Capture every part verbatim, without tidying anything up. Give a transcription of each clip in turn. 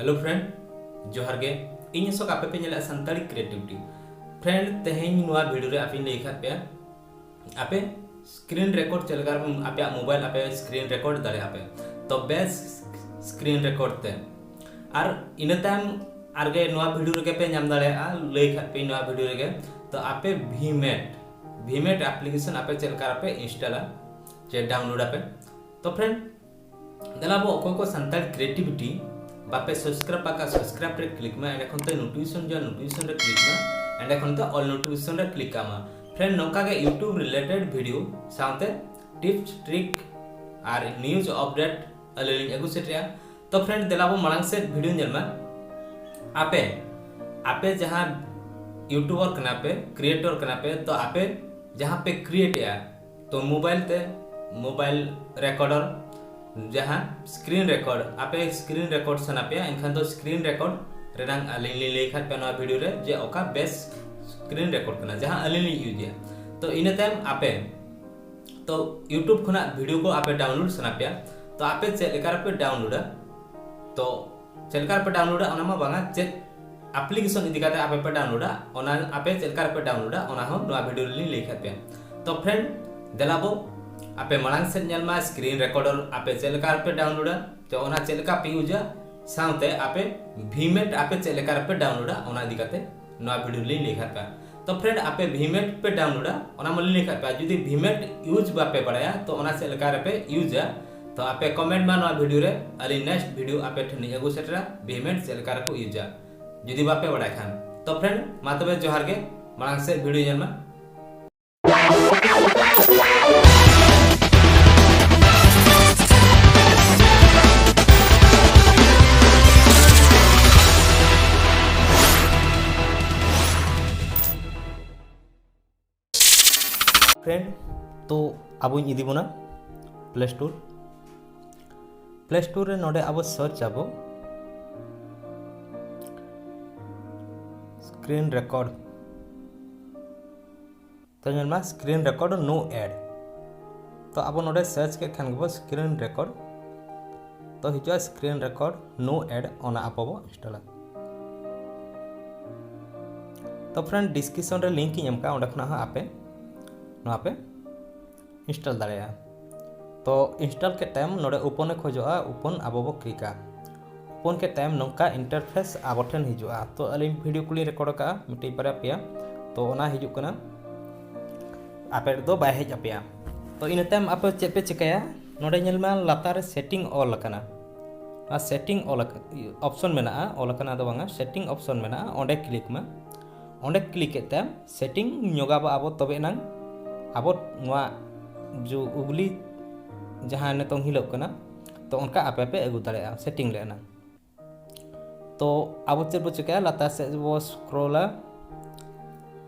Hello friend, ᱡᱚᱦᱟᱨ ᱜᱮ᱾ ᱤᱧ ᱟᱥᱚᱜ ᱟᱯᱮ ᱯᱮ ᱧᱮᱞᱮᱫᱼᱟ ᱥᱟᱱᱛᱟᱲᱤ ᱠᱨᱤᱭᱮᱴᱤᱵᱷᱤᱴᱤ᱾ Friend, ᱛᱮᱦᱮᱧ ᱱᱚᱣᱟ ᱵᱷᱤᱰᱤᱭᱳ ᱨᱮ ᱟᱯᱮᱧ ᱞᱟᱹᱭ ᱟᱠᱟᱫ ᱯᱮᱭᱟ ᱟᱯᱮ ᱥᱠᱨᱤᱱ ᱨᱮᱠᱚᱨᱰ ᱪᱮᱫ ᱞᱮᱠᱟ ᱨᱮᱵᱚᱱ, ᱟᱯᱮᱭᱟᱜ ᱢᱳᱵᱟᱭᱤᱞ ᱟᱯᱮ ᱥᱠᱨᱤᱱ ᱨᱮᱠᱚᱨᱰ ᱫᱟᱲᱮᱭᱟᱜᱼᱟ ᱯᱮ, ᱛᱚ ᱵᱮᱥ ᱥᱠᱨᱤᱱ ᱨᱮᱠᱚᱨᱰ ᱛᱮ᱾ ᱟᱨ ᱤᱱᱟᱹ ᱛᱟᱭᱚᱢ ᱟᱨᱜᱮ ᱱᱚᱣᱟ ᱵᱷᱤᱰᱤᱭᱳ ᱨᱮᱜᱮ ᱯᱮ ᱧᱟᱢ ᱫᱟᱲᱮᱭᱟᱜᱼᱟ, ᱞᱟᱹᱭ ᱠᱷᱟᱫ ᱯᱮ ᱱᱚᱣᱟ ᱵᱷᱤᱰᱤᱭᱳ ᱨᱮᱜᱮ, ᱛᱚ ᱟᱯᱮ ᱵᱷᱤᱢᱮᱴ ᱵᱷᱤᱢᱮᱴ ᱟᱯᱞᱤᱠᱮᱥᱚᱱ ᱟᱯᱮ ᱪᱮᱫ ᱞᱮᱠᱟ ᱨᱮᱯᱮ ᱤᱱᱥᱴᱚᱞᱟ ᱪᱮ ᱰᱟᱣᱩᱱᱞᱳᱰ ᱟᱯᱮ᱾ ᱛᱚ ᱯᱷᱨᱮᱱᱰ, ᱫᱮᱞᱟ ᱵᱚ ᱚᱠᱚᱭ ᱠᱚ ᱥᱟᱱᱛᱟᱲ ᱠᱨᱤᱭᱮᱴᱤᱵᱷᱤᱴᱤ ᱵᱟᱯᱮ ᱥᱟᱵᱥᱠᱨᱟᱭᱤᱵ ᱟᱠᱟᱫ, ᱥᱟᱵᱥᱠᱨᱟᱭᱤᱵ ᱨᱮ ᱠᱞᱤᱠ ᱢᱮ, ᱮᱸᱰᱮ ᱠᱷᱚᱱ ᱛᱮ ᱱᱳᱴᱤᱯᱷᱤᱠᱮᱥᱚᱱ ᱡᱚ ᱱᱳᱴᱤᱯᱷᱤᱠᱮᱥᱚᱱ ᱨᱮ ᱠᱞᱤᱠ ᱢᱮ, ᱮᱸᱰᱮ ᱠᱷᱚᱱ ᱛᱮ ᱚᱞ ᱱᱳᱴᱤᱯᱷᱤᱠᱮᱥᱚᱱ ᱨᱮ ᱠᱞᱤᱠ ᱠᱟᱜ ᱢᱟ᱾ ᱯᱷᱨᱮᱱᱰ, ᱱᱚᱝᱠᱟ ᱜᱮ YouTube ᱨᱤᱞᱮᱴᱮᱰ ᱵᱷᱤᱰᱤᱭᱳ ᱥᱟᱶᱛᱮ ᱴᱤᱯᱥ ᱴᱨᱤᱠ ᱟᱨ ᱱᱤᱭᱩᱡᱽ ᱟᱯᱰᱮᱴ ᱟᱹᱞᱤᱧ ᱞᱤᱧ ᱟᱹᱜᱩ ᱥᱮᱴᱮᱨᱟ᱾ ᱛᱚ ᱯᱷᱨᱮᱱᱰ, ᱫᱮᱞᱟ ᱵᱚ ᱢᱟᱲᱟᱝ ᱥᱮᱫ ᱵᱷᱤᱰᱤᱭᱳ ᱧᱮᱞ ᱢᱟ᱾ ᱟᱯᱮ ᱟᱯᱮ ᱡᱟᱦᱟᱸ ᱤᱭᱩᱴᱩᱵᱟᱨ ᱠᱟᱱᱟ ᱯᱮ, ᱠᱨᱤᱭᱮᱴᱚᱨ ᱠᱟᱱᱟ ᱯᱮ, ᱛᱚ ᱟᱯᱮ ᱡᱟᱦᱟᱸ ᱯᱮ ᱠᱨᱤᱭᱮᱴ ᱮᱜᱼᱟ, ᱛᱚ ᱢᱳᱵᱟᱭᱤᱞ ᱛᱮ, ᱢᱳᱵᱟᱭᱤᱞ ᱨᱮᱠᱚᱨᱰᱟᱨ, ᱡᱟᱦᱟᱸ ᱥᱠᱨᱤᱱ ᱨᱮᱠᱚᱨᱰ, ᱟᱯᱮ ᱥᱠᱨᱤᱱ ᱨᱮᱠᱚᱨᱰ ᱥᱟᱱᱟ ᱯᱮᱭᱟ, ᱮᱱᱠᱷᱟᱱ ᱫᱚ ᱥᱠᱨᱤᱱ ᱨᱮᱠᱚᱨᱰ ᱨᱮᱱᱟᱜ ᱟᱹᱞᱤᱧ ᱞᱤᱧ ᱞᱟᱹᱭ ᱠᱷᱟᱫ ᱯᱮᱭᱟ ᱱᱚᱣᱟ ᱵᱷᱤᱰᱤᱭᱳ ᱨᱮ ᱡᱮ ᱚᱠᱟ ᱵᱮᱥ ᱥᱠᱨᱤᱱ ᱨᱮᱠᱚᱨᱰ ᱠᱟᱱᱟ, ᱡᱟᱦᱟᱸ ᱟᱹᱞᱤᱧ ᱞᱤᱧ ᱤᱭᱩᱡᱽ ᱮᱜᱼᱟ᱾ ᱛᱚ ᱤᱱᱟᱹ ᱛᱟᱭᱚᱢ ᱟᱯᱮ ᱛᱚ YouTube ᱠᱷᱚᱱᱟᱜ ᱵᱷᱤᱰᱤᱭᱳ ᱠᱚ ᱟᱯᱮ ᱰᱟᱣᱩᱱᱞᱳᱰ ᱥᱟᱱᱟ ᱯᱮᱭᱟ, ᱛᱚ ᱟᱯᱮ ᱪᱮᱫ ᱞᱮᱠᱟ ᱨᱮᱯᱮ ᱰᱟᱣᱩᱱᱞᱳᱰᱟ? ᱛᱚ ᱪᱮᱫ ᱞᱮᱠᱟ ᱨᱮᱯᱮ ᱰᱟᱣᱩᱱᱞᱳᱰᱟ ᱚᱱᱟ ᱢᱟ ᱵᱟᱝᱟ, ᱪᱮᱫ ᱟᱯᱞᱤᱠᱮᱥᱚᱱ ᱤᱫᱤ ᱠᱟᱛᱮ ᱟᱯᱮ ᱯᱮ ᱰᱟᱣᱩᱱᱞᱳᱰᱟ, ᱚᱱᱟ ᱟᱯᱮ ᱪᱮᱫ ᱞᱮᱠᱟ ᱨᱮᱯᱮ ᱰᱟᱣᱩᱱᱞᱳᱰᱟ ᱚᱱᱟ ᱦᱚᱸ ᱱᱚᱣᱟ ᱵᱷᱤᱰᱤᱭᱳ ᱨᱮᱞᱤᱧ ᱞᱟᱹᱭ ᱠᱷᱟᱫ ᱯᱮᱭᱟ᱾ ᱛᱚ ᱯᱷᱨᱮᱱᱰ, ᱫᱮᱞᱟ ᱵᱚ ᱟᱯᱮ ᱢᱟᱲᱟᱝ ᱥᱮᱫ ᱧᱮᱞ ᱢᱟ ᱥᱠᱨᱤᱱ ᱨᱮᱠᱚᱨᱰᱟᱨ ᱟᱯᱮ ᱪᱮᱫ ᱞᱮᱠᱟ ᱨᱮᱯᱮ ᱰᱟᱣᱩᱱᱞᱳᱰᱟ, ᱛᱚ ᱚᱱᱟ ᱪᱮᱫ ᱞᱮᱠᱟ ᱯᱮ ᱤᱭᱩᱡᱟ, ᱥᱟᱶᱛᱮ ᱟᱯᱮ ᱵᱷᱤᱢᱮᱴ ᱟᱯᱮ ᱪᱮᱫ ᱞᱮᱠᱟ ᱨᱮᱯᱮ ᱰᱟᱣᱩᱱᱞᱳᱰᱟ ᱚᱱᱟ ᱤᱫᱤ ᱠᱟᱛᱮ ᱱᱚᱣᱟ ᱵᱷᱤᱰᱤᱭᱳ ᱨᱮᱞᱤᱧ ᱞᱟᱹᱭ ᱠᱷᱟᱫ ᱯᱮᱭᱟ᱾ ᱛᱚ ᱯᱷᱨᱮᱱᱰ, ᱟᱯᱮ ᱵᱷᱤᱢᱮᱴ ᱯᱮ ᱰᱟᱣᱩᱱᱞᱳᱰᱟ ᱚᱱᱟ ᱢᱟ ᱞᱤᱧ ᱞᱟᱹᱭ ᱠᱷᱟᱫ ᱯᱮᱭᱟ᱾ ᱡᱩᱫᱤ ᱵᱷᱤᱢᱮᱴ ᱤᱭᱩᱡᱽ ᱵᱟᱯᱮ ᱵᱟᱲᱟᱭᱟ ᱛᱚ ᱚᱱᱟ ᱪᱮᱫ ᱞᱮᱠᱟ ᱨᱮᱯᱮ ᱤᱭᱩᱡᱟ, ᱛᱚ ᱟᱯᱮ ᱠᱚᱢᱮᱱᱴ ᱢᱟ ᱱᱚᱣᱟ ᱵᱷᱤᱰᱤᱭᱳ ᱨᱮ, ᱟᱹᱞᱤᱧ ᱱᱮᱠᱥᱴ ᱵᱷᱤᱰᱤᱭᱳ ᱟᱯᱮ ᱴᱷᱮᱱ ᱞᱤᱧ ᱟᱹᱜᱩ ᱥᱮᱴᱮᱨᱟ ᱵᱷᱤᱢᱮᱴ ᱪᱮᱫ ᱞᱮᱠᱟ ᱨᱮᱠᱚ ᱤᱭᱩᱡᱟ, ᱡᱩᱫᱤ ᱵᱟᱯᱮ ᱵᱟᱲᱟᱭ ᱠᱷᱟᱱ᱾ ᱛᱚ ᱯᱷᱨᱮᱱᱰ, ᱢᱟ ᱛᱚᱵᱮ ᱡᱚᱦᱟᱨ ᱜᱮ, ᱢᱟᱲᱟᱝ ᱥᱮᱫ ᱵᱷᱤᱰᱤᱭᱳ ᱧᱮᱞ ᱢᱟ᱾ ᱯᱷᱨᱮᱱᱰ, ᱛᱚ ᱟᱵᱚᱧ ᱤᱫᱤ ᱵᱚᱱᱟ ᱯᱞᱮ ᱥᱴᱳᱨ᱾ ᱯᱞᱮ ᱥᱴᱳᱨ ᱨᱮ ᱱᱚᱰᱮ ᱟᱵᱚ ᱥᱟᱨᱪ ᱟᱵᱚ ᱥᱠᱨᱤᱱ ᱨᱮᱠᱚᱨᱰ᱾ ᱛᱚ ᱧᱮᱞ ᱢᱟ ᱥᱠᱨᱤᱱ ᱨᱮᱠᱚᱨᱰ ᱱᱳ ᱮᱰ᱾ ᱛᱚ ᱟᱵᱚ ᱱᱚᱰᱮ ᱥᱟᱨᱪ ᱠᱮᱫ ᱠᱷᱟᱱ ᱜᱮᱵᱚ ᱥᱠᱨᱤᱱ ᱨᱮᱠᱚᱨᱰ ᱛᱚ ᱦᱤᱡᱩᱜᱼᱟ screen record no ad, ᱚᱱᱟ ᱟᱵᱚ ᱵᱚ installᱟ᱾ ᱛᱚ friend, description ᱨᱮ link ᱤᱧ ᱮᱢ ᱠᱟᱜᱼᱟ, ᱚᱸᱰᱮ ᱠᱷᱚᱱᱟᱜ ᱦᱚᱸ ᱟᱯᱮ ᱱᱚᱣᱟ ᱯᱮ install ᱫᱟᱲᱮᱭᱟᱜᱼᱟ᱾ ᱛᱚ install ᱠᱮᱫ ᱛᱟᱭᱚᱢ ᱱᱚᱰᱮ open ᱮ ᱠᱷᱚᱡᱚᱜᱼᱟ, open ᱟᱵᱚ ᱵᱚ clickᱟ᱾ Open ᱠᱮᱫ ᱛᱟᱭᱚᱢ ᱱᱚᱝᱠᱟ interface ᱟᱵᱚ ᱴᱷᱮᱱ ᱦᱤᱡᱩᱜᱼᱟ᱾ ᱛᱚ ᱟᱹᱞᱤᱧ video ᱠᱚᱞᱤᱧ record ᱟᱠᱟᱫᱼᱟ ᱢᱤᱫᱴᱤᱡ ᱵᱟᱨᱭᱟ ᱯᱮᱭᱟ, ᱛᱚ ᱚᱱᱟ ᱦᱤᱡᱩᱜ ᱠᱟᱱᱟ, ᱟᱯᱮ ᱫᱚ ᱵᱟᱭ ᱦᱮᱡ ᱟᱯᱮᱭᱟ᱾ ᱛᱚ ᱤᱱᱟᱹ ᱛᱟᱭᱚᱢ ᱟᱯᱮ ᱪᱮᱫ ᱯᱮ ᱪᱤᱠᱟᱹᱭᱟ? ᱱᱚᱰᱮ ᱧᱮᱞ ᱢᱮ, ᱞᱟᱛᱟᱨ ᱨᱮ setting ᱚᱞ ᱟᱠᱟᱱᱟ᱾ ᱚᱱᱟ setting ᱚᱞ ᱟᱠ-, option ᱢᱮᱱᱟᱜᱼᱟ, ᱚᱞ ᱟᱠᱟᱱᱟ ᱫᱚ ᱵᱟᱝᱟ, setting option ᱢᱮᱱᱟᱜᱼᱟ, ᱚᱸᱰᱮ click ᱢᱮ᱾ ᱚᱸᱰᱮ click ᱠᱮᱫ ᱛᱟᱭᱚᱢ setting ᱧᱚᱜᱟᱵᱚ ᱟᱵᱚ, ᱛᱚᱵᱮ ᱮᱱᱟᱝ ᱟᱵᱚ ᱱᱚᱣᱟ ᱡᱚ ᱩᱜᱽᱞᱤ ᱡᱟᱦᱟᱸ ᱱᱤᱛᱚᱝ ᱦᱤᱞᱟᱹᱜ ᱠᱟᱱᱟ, ᱛᱚ ᱚᱱᱠᱟ ᱟᱯᱮ ᱯᱮ ᱟᱹᱜᱩ ᱫᱟᱲᱮᱭᱟᱜᱼᱟ setting ᱞᱮ ᱮᱱᱟᱝ᱾ ᱛᱚ ᱟᱵᱚ ᱪᱮᱫ ᱵᱚ ᱪᱤᱠᱟᱹᱭᱟ? ᱞᱟᱛᱟᱨ ᱥᱮᱫ ᱵᱚ scrollᱟ,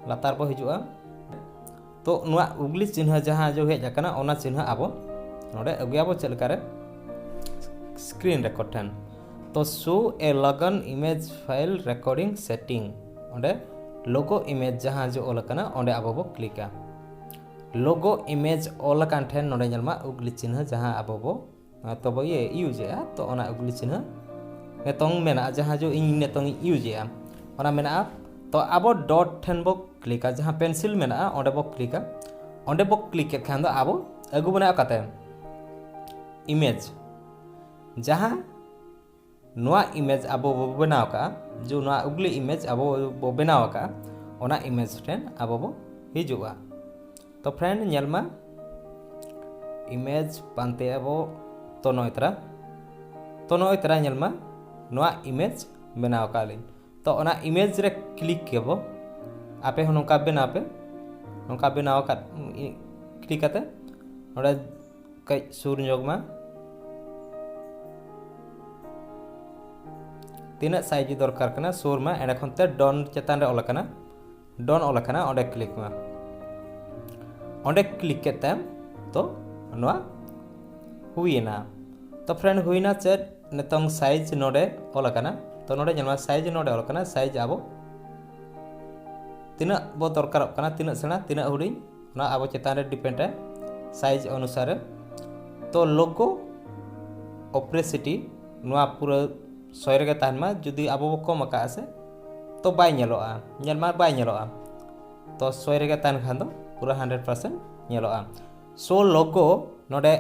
ᱞᱟᱛᱟᱨ ᱵᱚ ᱦᱤᱡᱩᱜᱼᱟ᱾ ᱛᱚ ᱱᱚᱣᱟ ᱩᱜᱽᱞᱤ ᱪᱤᱱᱦᱟᱹ ᱡᱟᱦᱟᱸ ᱡᱚ ᱦᱮᱡ ᱟᱠᱟᱱᱟ, ᱚᱱᱟ ᱪᱤᱱᱦᱟᱹ ᱟᱵᱚ ᱱᱚᱰᱮ ᱟᱹᱜᱩᱭᱟᱵᱚ᱾ ᱪᱮᱫ ᱞᱮᱠᱟᱨᱮ? Screen record ᱴᱷᱮᱱ᱾ ᱛᱚ show a logo image file recording setting, ᱚᱸᱰᱮ logo image ᱡᱟᱦᱟᱸ ᱡᱚ ᱚᱞ ᱟᱠᱟᱱᱟ, ᱚᱸᱰᱮ ᱟᱵᱚ ᱵᱚ clickᱟ᱾ Logo image ᱚᱞ ᱟᱠᱟᱱ ᱴᱷᱮᱱ ᱱᱚᱰᱮ ᱧᱮᱞ ᱢᱟ ᱩᱜᱽᱞᱤ ᱪᱤᱱᱦᱟᱹ ᱡᱟᱦᱟᱸ ᱟᱵᱚ ᱵᱚ ᱛᱚᱵᱚ ᱤᱭᱟᱹ use ᱮᱜᱼᱟ, ᱛᱚ ᱚᱱᱟ ᱩᱜᱽᱞᱤ ᱪᱤᱱᱦᱟᱹ ᱱᱤᱛᱚᱝ ᱢᱮᱱᱟᱜᱼᱟ, ᱡᱟᱦᱟᱸ ᱡᱚ ᱤᱧ ᱱᱤᱛᱚᱝ ᱤᱧ use ᱮᱜᱼᱟ, ᱚᱱᱟ ᱢᱮᱱᱟᱜᱼᱟ᱾ ᱛᱚ ᱟᱵᱚ dot ᱴᱷᱮᱱ ᱵᱚ clickᱟ, ᱡᱟᱦᱟᱸ pencil ᱢᱮᱱᱟᱜᱼᱟ ᱚᱸᱰᱮ ᱵᱚ clickᱟ᱾ ᱚᱸᱰᱮ ᱵᱚ click ᱠᱮᱫ ᱠᱷᱟᱱ ᱫᱚ ᱟᱵᱚ ᱟᱹᱜᱩ ᱵᱚᱱᱟ ᱚᱠᱟᱛᱮ? Image, ᱡᱟᱦᱟᱸ ᱱᱚᱣᱟ image ᱟᱵᱚ ᱵᱚ ᱵᱮᱱᱟᱣ ᱠᱟᱜᱼᱟ, ᱡᱚ ᱱᱚᱣᱟ ᱩᱜᱽᱞᱤ image ᱟᱵᱚ ᱵᱚ ᱵᱮᱱᱟᱣ ᱟᱠᱟᱫᱼᱟ, ᱚᱱᱟ image ᱴᱷᱮᱱ ᱟᱵᱚ ᱵᱚ ᱦᱤᱡᱩᱜᱼᱟ᱾ ᱛᱚ friend, ᱧᱮᱞ ᱢᱟ, image ᱯᱟᱱᱛᱮ ᱟᱵᱚ᱾ ᱛᱚ ᱱᱚᱜᱼᱚᱭ ᱛᱟᱨᱟ, ᱛᱚ ᱱᱚᱜᱼᱚᱭ ᱛᱟᱨᱟ ᱧᱮᱞ ᱢᱟ, ᱱᱚᱣᱟ image ᱵᱮᱱᱟᱣ ᱟᱠᱟᱫ ᱞᱤᱧ᱾ ᱛᱚ ᱚᱱᱟ image ᱨᱮ click ᱠᱮᱵᱚ᱾ ᱟᱯᱮ ᱦᱚᱸ ᱱᱚᱝᱠᱟ ᱵᱮᱱᱟᱣ ᱯᱮ, ᱱᱚᱝᱠᱟ ᱵᱮᱱᱟᱣ ᱟᱠᱟᱫ click ᱠᱟᱛᱮ ᱱᱚᱰᱮ ᱠᱟᱹᱡ ᱥᱩᱨ ᱧᱚᱜ ᱢᱟ᱾ ᱛᱤᱱᱟᱹᱜ size ᱫᱚᱨᱠᱟᱨ ᱠᱟᱱᱟ, ᱥᱩᱨ ᱢᱟ᱾ ᱮᱸᱰᱮ ᱠᱷᱚᱱ ᱛᱮ done ᱪᱮᱛᱟᱱ ᱨᱮ ᱚᱞ ᱟᱠᱟᱱᱟ, done ᱚᱞ ᱟᱠᱟᱱᱟ, ᱚᱸᱰᱮ click ᱢᱟ᱾ ᱚᱸᱰᱮ click ᱠᱮᱫ ᱛᱟᱭᱚᱢ ᱛᱚ ᱱᱚᱣᱟ ᱦᱩᱭᱮᱱᱟ᱾ ᱛᱚ friend, ᱦᱩᱭᱱᱟ ᱪᱮᱫ? ᱱᱤᱛᱚᱝ size ᱱᱚᱰᱮ ᱚᱞ ᱟᱠᱟᱱᱟ᱾ ᱛᱚ ᱱᱚᱰᱮ ᱧᱮᱞ ᱢᱟ, size ᱱᱚᱰᱮ ᱚᱞ ᱟᱠᱟᱱᱟ, size ᱟᱵᱚ ᱛᱤᱱᱟᱹᱜ ᱵᱚ ᱫᱚᱨᱠᱟᱨᱚᱜ ᱠᱟᱱᱟ, ᱛᱤᱱᱟᱹᱜ ᱥᱮᱬᱟ, ᱛᱤᱱᱟᱹᱜ ᱦᱩᱰᱤᱧ, ᱚᱱᱟ ᱟᱵᱚ ᱪᱮᱛᱟᱱ ᱨᱮ depend ᱟᱭ, size ᱚᱱᱩᱥᱟᱨᱮ᱾ ᱛᱚ logo opacity ᱱᱚᱣᱟ ᱯᱩᱨᱟᱹ ᱥᱚᱭ ᱨᱮᱜᱮ ᱛᱟᱦᱮᱱ ᱢᱟ᱾ ᱡᱩᱫᱤ ᱟᱵᱚ ᱵᱚ ᱠᱚᱢ ᱟᱠᱟᱫᱼᱟ ᱥᱮ, ᱛᱚ ᱵᱟᱭ ᱧᱮᱞᱚᱜᱼᱟ, ᱧᱮᱞ ᱢᱟ ᱵᱟᱭ ᱧᱮᱞᱚᱜᱼᱟ᱾ ᱛᱚ ᱥᱚᱭ ᱨᱮᱜᱮ ᱛᱟᱦᱮᱱ ᱠᱷᱟᱱ ᱫᱚ ᱯᱩᱨᱟᱹ hundred percent ᱧᱮᱞᱚᱜᱼᱟ᱾ So logo ᱱᱚᱰᱮ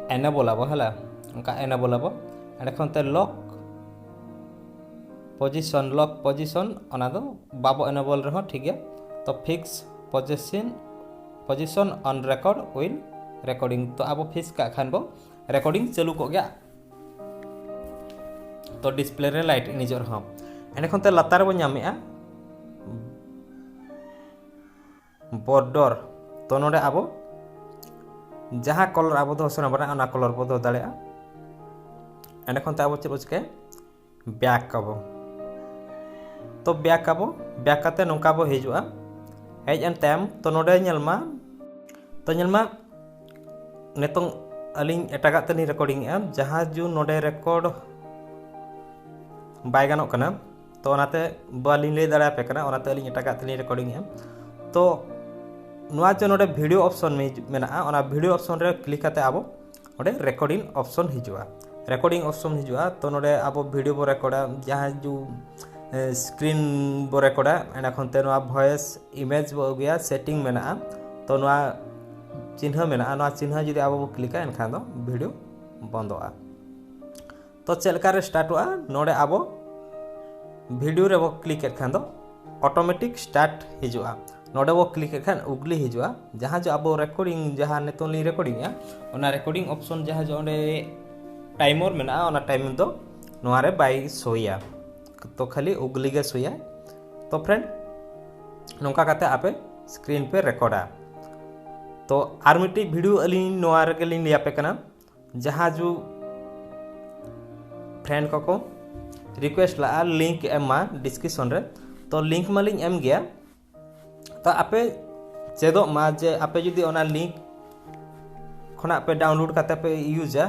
enable ᱟᱵᱚ, ᱦᱮᱞᱟ, ᱚᱱᱠᱟ enable ᱟᱵᱚ᱾ ᱮᱸᱰᱮ ᱠᱷᱚᱱ ᱛᱮ lock position, lock position ᱚᱱᱟ ᱫᱚ ᱵᱟᱵᱚ enable ᱨᱮᱦᱚᱸ ᱴᱷᱤᱠ ᱜᱮᱭᱟ᱾ ᱛᱚ fix position, position on record while recording, ᱛᱚ ᱟᱵᱚ fix ᱠᱟᱜ ᱠᱷᱟᱱ ᱵᱚ recording ᱪᱟᱹᱞᱩ ᱠᱚᱜ ᱜᱮᱭᱟ᱾ ᱛᱚ display ᱨᱮ light ᱤᱱᱤᱡᱚᱜ ᱨᱮᱦᱚᱸ᱾ ᱮᱸᱰᱮ ᱠᱷᱚᱱ ᱛᱮ ᱞᱟᱛᱟᱨ ᱨᱮᱵᱚ ᱧᱟᱢᱮᱜᱼᱟ border᱾ ᱛᱚ ᱱᱚᱰᱮ ᱟᱵᱚ ᱡᱟᱦᱟᱸ colour ᱟᱵᱚ ᱫᱚᱦᱚ ᱥᱟᱱᱟ ᱵᱚᱱᱟ, ᱚᱱᱟ colour ᱵᱚ ᱫᱚᱦᱚ ᱫᱟᱲᱮᱭᱟᱜᱼᱟ᱾ ᱮᱸᱰᱮ ᱠᱷᱚᱱ ᱛᱮ ᱟᱵᱚ ᱪᱮᱫ ᱵᱚ ᱪᱤᱠᱟᱹᱭᱟ? Back ᱟᱵᱚ᱾ ᱛᱚ back ᱟᱵᱚ, back ᱠᱟᱛᱮ ᱱᱚᱝᱠᱟ ᱵᱚ ᱦᱤᱡᱩᱜᱼᱟ᱾ ᱦᱮᱡ ᱮᱱ ᱛᱟᱭᱚᱢ ᱛᱚ ᱱᱚᱰᱮ ᱧᱮᱞ ᱢᱟ, ᱛᱚ ᱧᱮᱞ ᱢᱟ, ᱱᱤᱛᱚᱝ ᱟᱹᱞᱤᱧ ᱮᱴᱟᱜᱟᱜ ᱛᱮᱞᱤᱧ recording ᱮᱜᱼᱟ, ᱡᱟᱦᱟᱸ ᱡᱩ ᱱᱚᱰᱮ record ᱵᱟᱭ ᱜᱟᱱᱚᱜ ᱠᱟᱱᱟ, ᱛᱚ ᱚᱱᱟᱛᱮ ᱵᱟᱹᱞᱤᱧ ᱞᱟᱹᱭ ᱫᱟᱲᱮᱭᱟᱯᱮ ᱠᱟᱱᱟ, ᱚᱱᱟᱛᱮ ᱟᱹᱞᱤᱧ ᱮᱴᱟᱜᱟᱜ ᱛᱮᱞᱤᱧ recording ᱮᱜᱼᱟ᱾ ᱛᱚ ᱱᱚᱣᱟ ᱡᱮ ᱱᱚᱰᱮ video option ᱢᱮᱱᱟᱜᱼᱟ, ᱚᱱᱟ video option ᱨᱮ click ᱠᱟᱛᱮ ᱟᱵᱚ ᱚᱸᱰᱮ recording option ᱦᱤᱡᱩᱜᱼᱟ᱾ Recording option ᱦᱤᱡᱩᱜᱼᱟ, ᱛᱚ ᱱᱚᱰᱮ ᱟᱵᱚ video ᱵᱚ record ᱟ, ᱡᱟᱦᱟᱸ ᱡᱩ screen ᱵᱚ record ᱟ, ᱮᱸᱰᱮ ᱠᱷᱚᱱ ᱛᱮ ᱱᱚᱣᱟ voice image ᱵᱚ ᱟᱹᱜᱩᱭᱟ, setting ᱢᱮᱱᱟᱜᱼᱟ᱾ ᱛᱚ ᱱᱚᱣᱟ ᱪᱤᱱᱦᱟᱹ ᱢᱮᱱᱟᱜᱼᱟ, ᱱᱚᱣᱟ ᱪᱤᱱᱦᱟᱹ ᱡᱩᱫᱤ ᱟᱵᱚ ᱵᱚ click ᱟ, ᱮᱱᱠᱷᱟᱱ ᱫᱚ video ᱵᱚᱱᱫᱚᱜᱼᱟ᱾ ᱛᱚ ᱪᱮᱫ ᱞᱮᱠᱟ ᱨᱮ startᱚᱜᱼᱟ? ᱱᱚᱰᱮ ᱟᱵᱚ video ᱨᱮᱵᱚ click ᱮᱫ ᱠᱷᱟᱱ ᱫᱚ automatic start ᱦᱤᱡᱩᱜᱼᱟ᱾ ᱱᱚᱰᱮ ᱵᱚ click ᱮᱫ ᱠᱷᱟᱱ ᱩᱜᱽᱞᱤ ᱦᱤᱡᱩᱜᱼᱟ, ᱡᱟᱦᱟᱸ ᱡᱮ ᱟᱵᱚ recording, ᱡᱟᱦᱟᱸ ᱱᱤᱛᱚᱝ ᱞᱤᱧ recording ᱮᱜᱼᱟ, ᱚᱱᱟ recording option ᱡᱟᱦᱟᱸ ᱡᱮ ᱚᱸᱰᱮ timer ᱢᱮᱱᱟᱜᱼᱟ, ᱚᱱᱟ time ᱫᱚ ᱱᱚᱣᱟ ᱨᱮ ᱵᱟᱭ ᱥᱳᱭᱟ᱾ ᱛᱚ ᱠᱷᱟᱹᱞᱤ ᱩᱜᱽᱞᱤ ᱜᱮ ᱥᱳᱭᱟ᱾ ᱛᱚ friend, ᱱᱚᱝᱠᱟ ᱠᱟᱛᱮ ᱟᱯᱮ screen ᱯᱮ record ᱟ᱾ ᱛᱚ ᱟᱨ ᱢᱤᱫᱴᱤᱡ video ᱟᱹᱞᱤᱧ ᱱᱚᱣᱟ ᱨᱮᱜᱮ ᱞᱤᱧ ᱞᱟᱹᱭ ᱟᱯᱮ ᱠᱟᱱᱟ, ᱡᱟᱦᱟᱸ ᱡᱩ friend ᱠᱚᱠᱚ request ᱞᱟᱜᱼᱟ, link ᱮᱢ ᱢᱟ description ᱨᱮ᱾ ᱛᱚ link ᱢᱟᱞᱤᱧ ᱮᱢ ᱜᱮᱭᱟ, ᱛᱚ ᱟᱯᱮ ᱪᱮᱫᱚᱜ ᱢᱟ ᱡᱮ ᱟᱯᱮ ᱡᱩᱫᱤ ᱚᱱᱟ link ᱠᱷᱚᱱᱟᱜ ᱯᱮ download ᱠᱟᱛᱮ ᱯᱮ use ᱟ,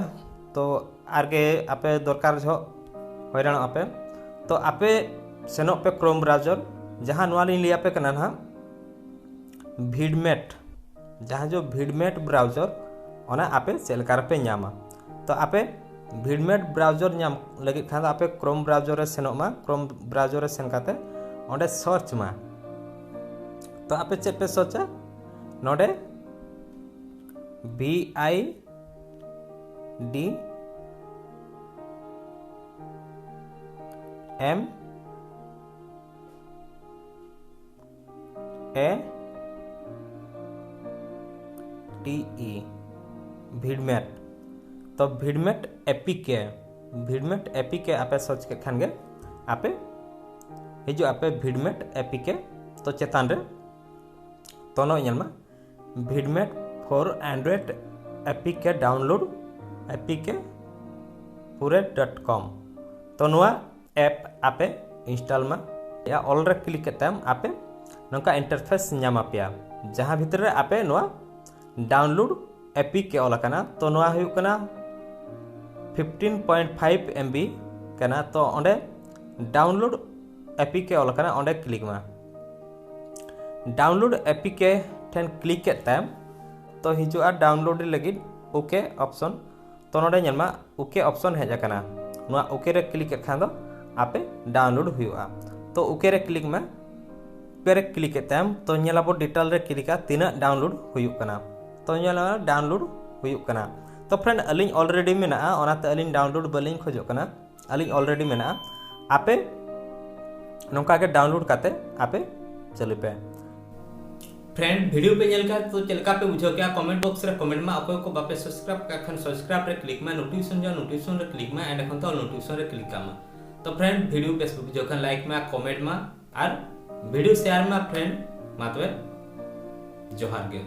ᱛᱚ ᱟᱨᱜᱮ ᱟᱯᱮ ᱫᱚᱨᱠᱟᱨ ᱡᱚᱦᱚᱜ ᱦᱚᱭᱨᱟᱱᱚᱜ ᱟᱯᱮ᱾ ᱛᱚ ᱟᱯᱮ ᱥᱮᱱᱚᱜ ᱯᱮ Chrome browser, ᱡᱟᱦᱟᱸ ᱱᱚᱣᱟ ᱞᱤᱧ ᱞᱟᱹᱭ ᱟᱯᱮ ᱠᱟᱱᱟ ᱱᱟᱦᱟᱜ, Vidmate, ᱡᱟᱦᱟᱸ ᱡᱚ Vidmate browser, ᱚᱱᱟ ᱟᱯᱮ ᱪᱮᱫ ᱞᱮᱠᱟ ᱨᱮᱯᱮ ᱧᱟᱢᱟ? ᱛᱚ ᱟᱯᱮ ᱵᱷᱤᱰᱢᱮᱴ ᱵᱨᱟᱣᱡᱟᱨ ᱧᱟᱢ ᱞᱟᱹᱜᱤᱫ ᱠᱷᱟᱱ ᱫᱚ ᱟᱯᱮ ᱠᱨᱳᱢ ᱵᱨᱟᱣᱡᱟᱨ ᱨᱮ ᱥᱮᱱᱚᱜ ᱢᱟ᱾ ᱠᱨᱳᱢ ᱵᱨᱟᱣᱡᱟᱨ ᱨᱮ ᱥᱮᱱ ᱠᱟᱛᱮ ᱚᱸᱰᱮ ᱥᱟᱨᱪ ᱢᱟ᱾ ᱛᱚ ᱟᱯᱮ ᱪᱮᱫ ᱯᱮ ᱥᱟᱨᱪᱟ? ᱱᱚᱰᱮ ᱵᱷᱤ ᱟᱭ ᱰᱤ ᱮᱢ ᱮ ᱴᱤ ᱤ, ᱵᱷᱤᱰᱢᱮᱴ᱾ ᱛᱚ ᱵᱷᱤᱰᱢᱮᱴ ᱮ ᱯᱤ ᱠᱮ, ᱵᱷᱤᱰᱢᱮᱴ ᱮ ᱯᱤ ᱠᱮ ᱟᱯᱮ ᱥᱟᱨᱪ ᱠᱮᱫ ᱠᱷᱟᱱ ᱜᱮ ᱟᱯᱮ ᱦᱤᱡᱩᱜ ᱟᱯᱮ ᱵᱷᱤᱰᱢᱮᱴ ᱮ ᱯᱤ ᱠᱮ᱾ ᱛᱚ ᱪᱮᱛᱟᱱ ᱨᱮ ᱛᱚ ᱱᱚᱜᱼᱚᱭ ᱧᱮᱞ ᱢᱟ, VidMate for android A P K download A P K pure dot com. ᱛᱚ ᱱᱚᱣᱟ ᱮᱯ ᱟᱯᱮ ᱤᱱᱥᱴᱚᱞ ᱢᱟ᱾ ᱚᱞ ᱨᱮ ᱠᱞᱤᱠ ᱠᱟᱛᱮᱢ ᱟᱯᱮ ᱱᱚᱝᱠᱟ ᱤᱱᱴᱟᱨᱯᱷᱮᱥ ᱧᱟᱢ ᱟᱯᱮᱭᱟ, ᱡᱟᱦᱟᱸ ᱵᱷᱤᱛᱨᱤ ᱨᱮ ᱟᱯᱮ ᱱᱚᱣᱟ ᱰᱟᱣᱩᱱᱞᱳᱰ ᱮ ᱯᱤ ᱠᱮ ᱚᱞ ᱟᱠᱟᱱᱟ᱾ ᱛᱚ ᱱᱚᱣᱟ ᱦᱩᱭᱩᱜ ᱠᱟᱱᱟ fifteen point five M B ᱠᱟᱱᱟ᱾ ᱛᱚ ᱚᱸᱰᱮ ᱰᱟᱣᱩᱱᱞᱳᱰ ᱮ ᱯᱤ ᱠᱮ ᱚᱞ ᱟᱠᱟᱱᱟ, ᱚᱸᱰᱮ ᱠᱞᱤᱠ ᱢᱟ᱾ ᱰᱟᱣᱩᱱᱞᱳᱰ ᱮ ᱯᱤ ᱠᱮ ᱴᱷᱮᱱ ᱠᱞᱤᱠ ᱠᱮᱫ ᱛᱟᱭᱚᱢ ᱛᱚ ᱦᱤᱡᱩᱜᱼᱟ ᱰᱟᱣᱩᱱᱞᱳᱰ ᱞᱟᱹᱜᱤᱫ ᱳᱠᱮ ᱚᱯᱥᱚᱱ᱾ ᱛᱚ ᱱᱚᱰᱮ ᱧᱮᱞ ᱢᱟ ᱳᱠᱮ ᱚᱯᱥᱚᱱ ᱦᱮᱡ ᱟᱠᱟᱱᱟ, ᱱᱚᱣᱟ ᱳᱠᱮ ᱨᱮ ᱠᱞᱤᱠ ᱠᱮᱫ ᱠᱷᱟᱱ ᱫᱚ ᱟᱯᱮ ᱰᱟᱣᱩᱱᱞᱳᱰ ᱦᱩᱭᱩᱜᱼᱟ᱾ ᱛᱚ ᱳᱠᱮ ᱨᱮ ᱠᱞᱤᱠ ᱢᱮ᱾ ᱳᱠᱮ ᱨᱮ ᱠᱞᱤᱠ ᱠᱮᱫ ᱛᱟᱭᱚᱢ ᱛᱚ ᱧᱮᱞ ᱟᱵᱚ ᱰᱤᱴᱮᱞ ᱨᱮ ᱠᱞᱤᱠᱟ ᱛᱤᱱᱟᱹᱜ ᱰᱟᱣᱩᱱᱞᱳᱰ ᱦᱩᱭᱩᱜ ᱠᱟᱱᱟ᱾ ᱛᱚ ᱧᱮᱞ ᱢᱮ ᱰᱟᱣᱩᱱᱞᱳᱰ ᱦᱩᱭᱩᱜ ᱠᱟᱱᱟ᱾ ᱛᱚ ᱯᱷᱨᱮᱱᱰ ᱟᱹᱞᱤᱧ ᱚᱞᱨᱮᱰᱤ ᱢᱮᱱᱟᱜᱼᱟ, ᱚᱱᱟᱛᱮ ᱟᱹᱞᱤᱧ ᱰᱟᱣᱩᱱᱞᱳᱰ ᱵᱟᱹᱞᱤᱧ ᱠᱷᱚᱡᱚᱜ ᱠᱟᱱᱟ, ᱟᱹᱞᱤᱧ ᱚᱞᱨᱮᱰᱤ ᱢᱮᱱᱟᱜᱼᱟ᱾ ᱟᱯᱮ ᱱᱚᱝᱠᱟ ᱜᱮ ᱰᱟᱣᱩᱱᱞᱳᱰ ᱠᱟᱛᱮ ᱟᱯᱮ ᱪᱟᱹᱞᱩᱭ ᱯᱮ᱾ ᱯᱷᱨᱮᱱᱰ ᱵᱷᱤᱰᱤᱭᱳ ᱯᱮ ᱧᱮᱞ ᱠᱮᱫᱟ ᱛᱚ ᱪᱮᱫ ᱞᱮᱠᱟ ᱯᱮ ᱵᱩᱡᱷᱟᱹᱣ ᱠᱮᱫᱟ ᱠᱚᱢᱮᱱᱴ ᱵᱚᱠᱥ ᱨᱮ ᱠᱚᱢᱮᱱᱴ ᱢᱟ᱾ ᱚᱠᱚᱭ ᱠᱚ ᱵᱟᱯᱮ ᱥᱟᱵᱥᱠᱨᱟᱭᱤᱵ ᱠᱟᱜ ᱠᱷᱟᱱ ᱥᱟᱵᱥᱠᱨᱟᱭᱤᱵ ᱨᱮ ᱠᱞᱤᱠ ᱢᱟ, ᱱᱳᱴᱤᱯᱷᱤᱠᱮᱥᱚᱱ ᱡᱚ ᱱᱳᱴᱤᱯᱷᱤᱠᱮᱥᱚᱱ ᱨᱮ ᱠᱞᱤᱠ ᱢᱟ, ᱮᱸᱰᱮᱠᱷᱟᱱ ᱛᱚ ᱱᱳᱴᱤᱯᱷᱤᱠᱮᱥᱚᱱ ᱨᱮ ᱠᱞᱤᱠ ᱠᱟᱜ ᱢᱟ᱾ ᱛᱚ ᱯᱷᱨᱮᱱᱰ ᱵᱷᱤᱰᱤᱭᱳ ᱵᱮᱥ ᱯᱮ ᱵᱩᱡᱷᱟᱹᱣ ᱠᱷᱟᱱ ᱞᱟᱭᱤᱠ ᱢᱟ, ᱠᱚᱢᱮᱱᱴ ᱢᱟ ᱟᱨ ᱵᱷᱤᱰᱤᱭᱳ ᱥᱮᱭᱟᱨ ᱢᱟ ᱯᱷᱨᱮᱱᱰ᱾ ᱢᱟ ᱛᱚᱵᱮ ᱡᱚᱦᱟᱨ ᱜᱮ᱾